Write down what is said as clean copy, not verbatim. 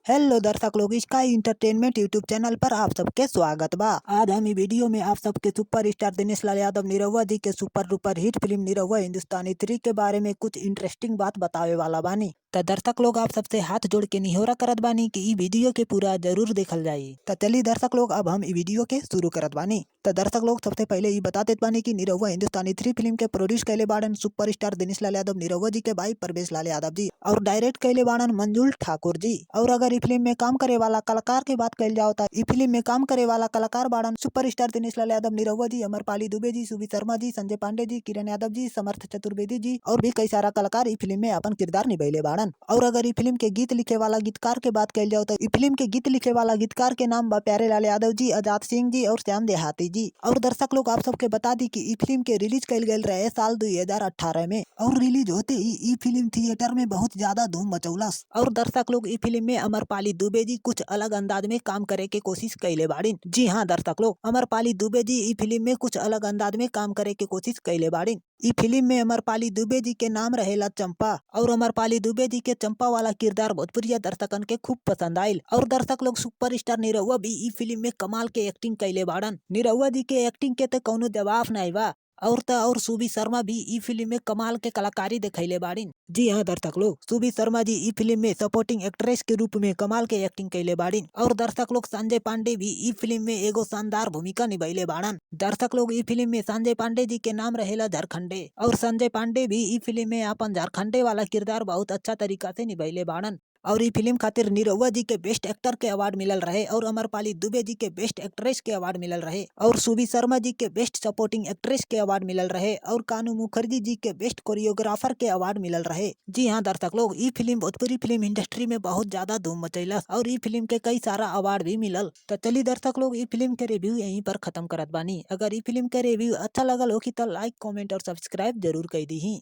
Hello दर्शक लोग, sky entertainment YouTube channel पर आप सबके स्वागत बा। आज हम इ वीडियो में आप सबके सुपर स्टार दिनेश लाल यादव निरहुआ जी के super duper hit film Nirahua Hindustani 3 के बारे में कुछ इंटरेस्टिंग बात बतावे वाला बानी। त दर्शक लोग, आप सबसे हाथ जोड़ के निहोरा करत बानी कि इ वीडियो के पूरा जरूर देखल जाई। त चलिए दर्शक लोग, अब हम इ वीडियो के शुरू करत बानी। त दर्शक लोग, सबसे पहले इ बता देत बानी कि निरहुआ हिंदुस्तानी 3 फिल्म के प्रोड्यूस कैले बाड़न सुपर स्टार दिनेश लाल यादव निरहुआ जी के भाई परवेश लाल यादव जी और डायरेक्ट कैले बाड़न मंजुल ठाकुर जी। और अगर इ फिल्म में काम करे वाला कलाकार के बात कइल जाओ त इ फिल्म में काम करे वाला कलाकार बाड़न सुपर स्टार दिनेश लाल यादव निरहुआ जी, अमरपाली दुबे जी, सुबी शर्मा जी, संजय पांडे जी, किरण यादव जी, समर्थ चतुर्वेदी जी और भी कई सारा कलाकार इ फिल्म में अपन किरदार निभैले बाड़न। और अगर इ फिल्म के गीत लिखे वाला गीतकार के बात कइल जाओ त इ फिल्म के गीत लिखे वाला गीतकार के नाम बा प्यारे लाल यादव जी, आजाद सिंह जी और श्याम देहाती जी। और दर्शक लोग, आप सबके बता दी कि इ फिल्म के रिलीज कइल गयल रहे साल 2018 में और रिलीज होते ही इ फिल्म थिएटर में बहुत ज्यादा धूम मचौलस। और दर्शक लोग, इ फिल्म में अमरपाली दुबे जी कुछ अलग अंदाज में काम करे के कोशिश कैले बाड़ीन। जी हाँ दर्शक लोग, अमरपाली दुबे जी इ फिल्म में कुछ अलग अंदाज में काम करे के कोशिश कैले बाड़ीन। इ फिल्म में अमरपाली दुबे जी के नाम रहेला चंपा और अमरपाली दुबे जी के चंपा वाला किरदार भोजपुरिया दर्शकन के खूब पसंद आयल। और दर्शक लोग, सुपर स्टार निरहुआ भी इ फिल्म में कमाल के एक्टिंग कैले बाड़न। निरहुआ जी के एक्टिंग के त कौनो जवाब नहीं बा। और त और सुबी शर्मा भी इ फिल्म में कमाल के कलाकारी दिखैले बाड़ीन। जी हाँ दर्शक लोग, सुबी शर्मा जी इ फिल्म में सपोर्टिंग एक्ट्रेस के रूप में कमाल के एक्टिंग कैले बाड़ीन। और दर्शक लोग, संजय पांडे भी इ फिल्म में एगो शानदार भूमिका निभैले बाड़न। दर्शक लोग, इ फिल्म में संजय पांडे जी के नाम रहेला झारखंडे और संजय पांडे भी इ फिल्म में अपन झारखंडे वाला किरदार बहुत अच्छा तरीका से निभैले बाड़न। और इ फिल्म खातिर निरहुआ जी के बेस्ट एक्टर के अवार्ड मिलल रहे और अमरपाली दुबे जी के बेस्ट एक्ट्रेस के अवार्ड मिलल रहे और सुबी शर्मा जी के बेस्ट सपोर्टिंग एक्ट्रेस के अवार्ड मिलल रहे और कानू मुखर्जी जी के बेस्ट कोरियोग्राफर के अवार्ड मिलल रहे। जी हाँ दर्शक लोग, इ फिल्म भोजपुरी फिल्म इंडस्ट्री में बहुत ज्यादा धूम मचैलस और इ फिल्म के कई सारा अवार्ड भी मिलल। तो चलिए दर्शक लोग, इ फिल्म के रिव्यू यहीं पर खत्म करत बानी। अगर इ फिल्म के रिव्यू अच्छा लगल होखी त लाइक, कमेंट और सब्सक्राइब जरूर कर दीही।